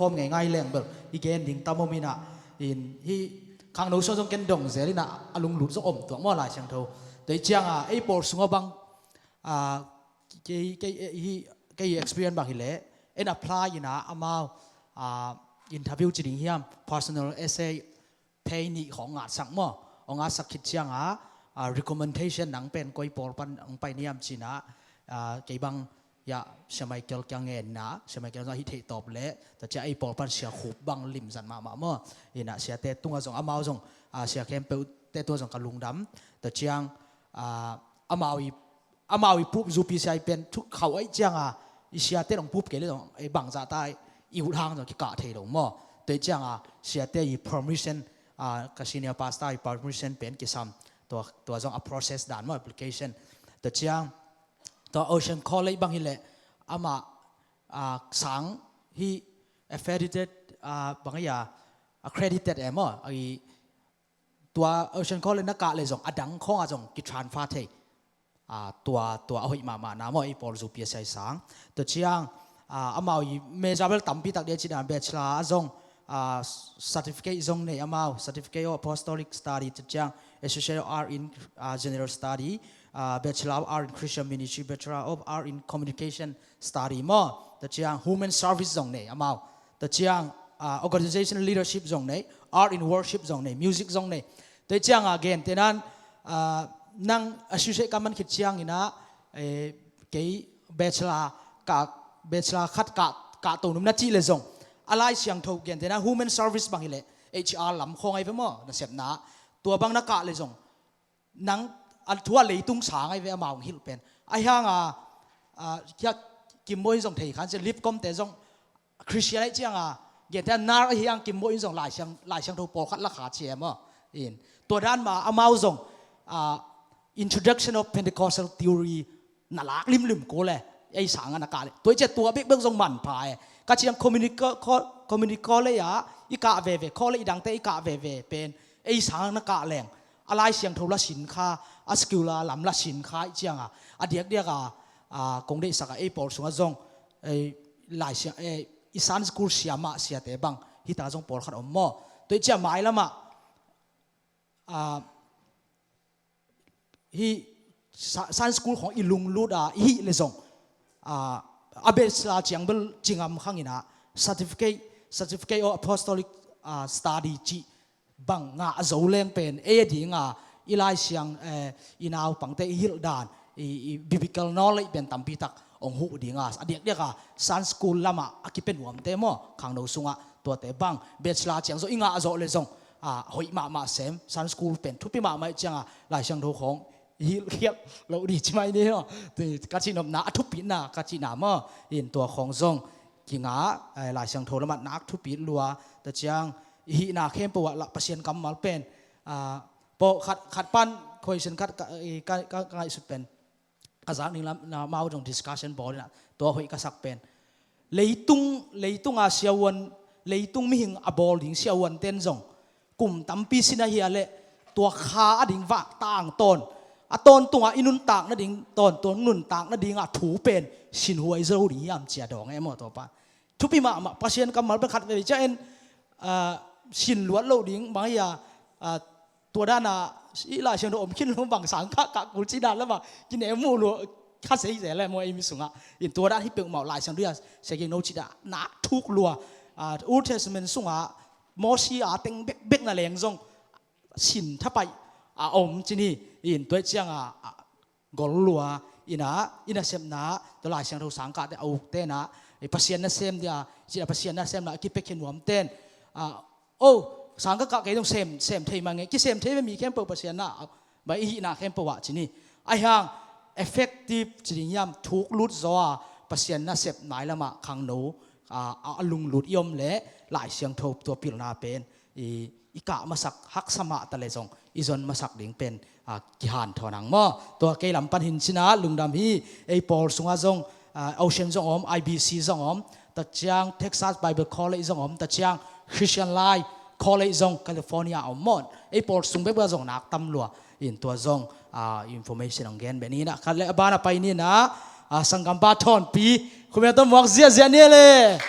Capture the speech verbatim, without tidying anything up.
Khawm ngei ngai leng bel i gen ding tam om inah, in hih khangno sung zong ken dong zel inah a lunglut zong om tuak maw Lai Siangtho. Tua i cianga ei pawl sungah bang ah, kei, kei, eh, hi, kei experience bang hileh en apply inah amau ah, interview ci ding hiam, personal essay page nih khawng ngatsak maw? Hong ngatsak khit cianga ah, recommendation nang pen koi pawl pan hong pai niam cinah ah, kei bang ya Sia Michael kiang ngenna, Sia Michael zong hih theih tawp leh tua ciang ei pawl pan Sia Khup bang limzat mahmah maw? Inah siate tungah zong amau zong ah, sia khempeuhte tungah zong ka lungdam. Tua ciang ah, amau i amau i pup zu P C I pen thu khauh aih cianga i siate dong pup kei le dong ei bangzah ta i ut hang zong kikah thei lo maw? Tua i cianga siate i permission ah, ka senior pastor i permission pen kisam tua, tua zong a process dan maw application. Tua ciang tua Ocean College bang hileh amah ah, sang hi accredited ah, bang ia accredited em maw? I tua Ocean College na kah le zong a dang khawngah zong kitransfer thei ah, tua, tua a hoih mahmah na maw ei pawl zu P C I sang. Tua ciang ah, amau i major bel tampi tak dia cina bachelor a zong ah, certificate zong nei amau, Certificate of Apostolic Study, tua ciang Associate of Art in ah, General Study, ah, Bachelor of Art in Christian Ministry, Bachelor of Art in Communication Study maw? Tua ciang Human Service zong nei amau. Tua ciang ah, Organization Leadership zong nei, Art in Worship zong nei, Music zong nei. Tua cianga gentehnan ah, nang associate ka man khit ciang inah eh, kei bachelor ka, bachelor khat ka, ka to num na cih le zong a Lai Siangtho gentehnan Human Service bang hileh H R lam khawng ai ve maw nasepna? Tua bang na kah le zong nang a thu a leitung sang ai ve amau hong hilh pen. Ahi hanga ah, kia Kimbo in zong thei khan sia Lipcom te zong Christian aih cianga gentehnan nar ahi hang Kimbo in zong Lai Siang, Lai Siangtho pawlkhat la kha cia maw? In tua dan ma amau zong ah, Introduction of Pentecostal Theory na lak limlim ko le ei sangah na kah le tua i cia tua bekbek zong manpha e. Ka ciang community college ah i kah veve, college i dangte i kah veve pen ei sangah na kah leng a Lai Siangtho la sin kha, a secular lam la sin kha i cianga a diakdiaka ah, kong deihsaka ei pawl sungah zong ei Lai Siang, ei i Sunday school siamah siate bang hita zong pawlkhat om maw? Tua i cia mailamah ah, hih Sunday school khawng i lunglut a i hih le zong ah, a bachelor ciang bel cingam khang inah Certificate, Certificate of Apostolic ah, Study cih bang ngah zo leng pen ei a dinga i Lai Siang eh, i naupangte i hilh dan i, i biblical knowledge pen tampi tak hong huh dinga a diakdiaka Sunday school lamah a kipia nuamte maw khangno sungah tuate bang bachelor ciang zo i ngah zo le zong ah, hoih mahmah sem Sunday school pen thupi mahmah i cianga Lai Siangtho khawng i hilhkhialh loh dih ci mai ni maw? Ka cihnopna a thupitna ka cihna maw? In tua khawng zong kingah eh, Lai Siangtho lamah nak thupit lua. Tua ciang i hihna khempeuh ah lah Pasian kammal pen ah, pawh khat, khat pan question khat ka, eh, ka, ka, ka ngaihsut pen ka zak ning lam na mau zong discussion bawl inah tua hoih ka sak pen leitung, leitunga siavuan, leitung mihing a bawl ding siavuan ten zong kum tampi sin ahi a leh tua kha a ding vak tang tawn a tawntunga i nuntak nading tawntung nuntak nadinga thu pen sinhuai zo ding hiam cia dawng e maw tua pa? Thupi mahmah Pasian kammal pen khat veve cia en ah, sin luat lo ding bang ahi a ah, tua dana i Lai Siangtho om khin lo bang sang kah kah kul ci dan lamah kinem muh lua kha sei zel le maw ei mi sungah in tua dan hi peuhmah Lai Siangtho a seging no ci dan nak thuk lua ah, Old Testament sungah Mosi a teng bekbek na leng zong sin thapai a om ci ni in tua cianga ah, gol lua inah i nasepna tua Lai Siangtho sangkahte a ukte inah i Pasian nasem dia cina Pasian nasemna a kipekhe nuamten ah, oh sangkah kah kei dong sem, sem thei mah ngei kisem thei ve mi khempeuh Pasian na ah, bai i hihna khempeuh ah ci ni. Ahi hang effective ci ding hiam thuk lut zaw a Pasian nasep nai lamah khangno ah, a lunglut i om leh Lai Siangtho tua pilna pen i, i kah masak haksa mah ta le zong i zon masak ding pen ah, kihanthawn ang maw? Tua kei lam pan hin cina lungdam hi. Ei pawl sungah zong ah, Ocean zong om, I B C zong om, tua ciang Texas Bible College zong om, tua ciang Christian Life College zong California om maw? Ei pawl sung bekbek zong nak tam lua in tua zong ah, information hong gen beh ni inah khat le a bana pai ni inah ah, sanggampa Thawnpi khumia tawh muak ziahziah ni le.